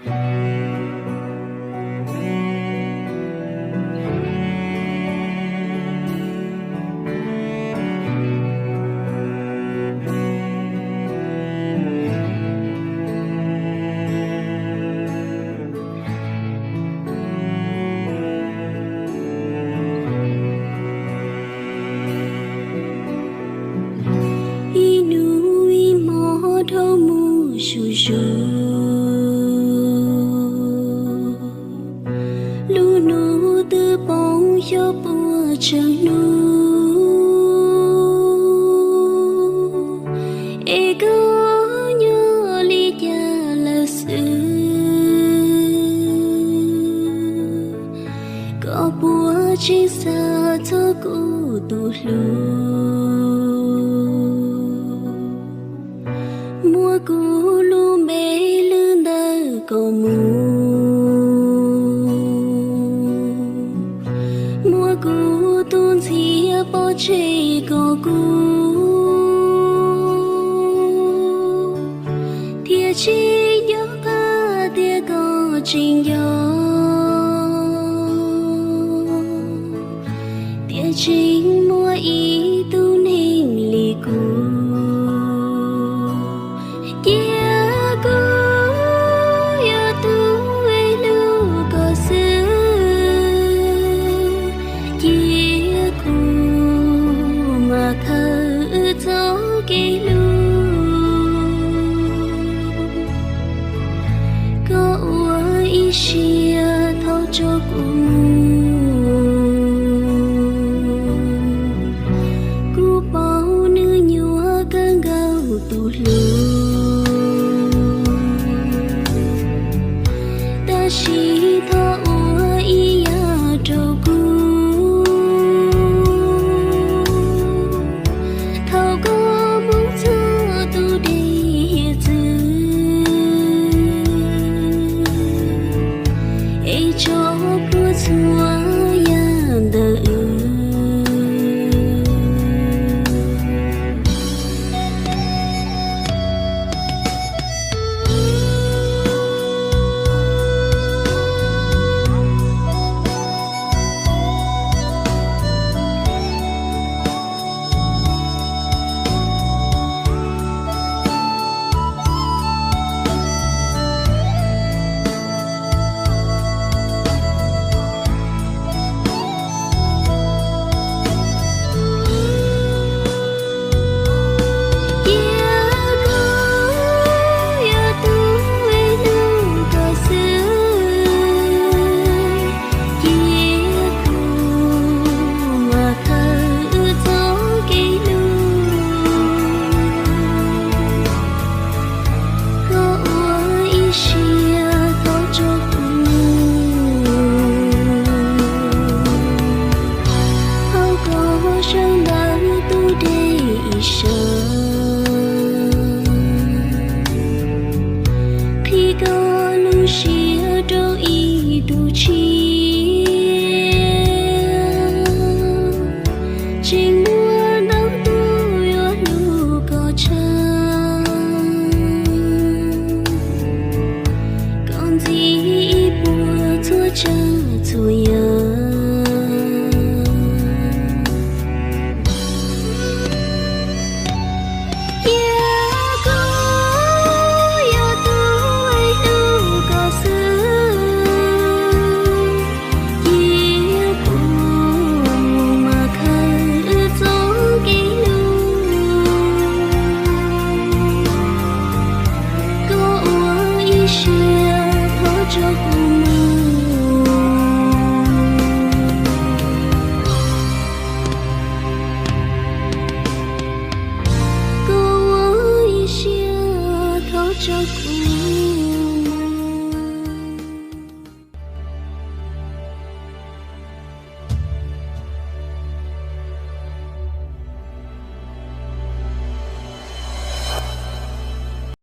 Ib hnub ib hmo dhau mus zuj zus, lub hnub twb poob xyov puas tsawg hnub, es koj nyob li cas lawm xwb? Koj puas tseem xav txog kuv tus hlub? Muab kuv lub npe lwb ntawm koj mus, muab kuv tus ntxhiab pov tseg kom kub, thiaj tsis nco qab tias koj tseem nco, tias tseem muaj ib tug neeg li kuv. Cia kuv yog tus hlub koj xwb, cia kuv mam khaws wb txoj kev hlub. Koj ua ib siab thaum tso kuv mus, kuv paub nws nyuaj kawg nkaus tus hlub, tab sis thov ua ib yam rau kuv. Thaum koj mus txog tus dej hiav txwv, es tso plhuav txhua yam ntawm wb. Cia kuv yog tus hlub koj xwb, cia kuv mam khaws wb txoj kev hlub. Koj ua ib siab thaum tso kuv mus, hauv koj sawv ntawm tus dej ib sawv, qhib koj lub siab rau ib tug tshiab. Tseem muaj ntau tus yuav hlub koj tshaj, koj ntxiv ib puas txhua tsav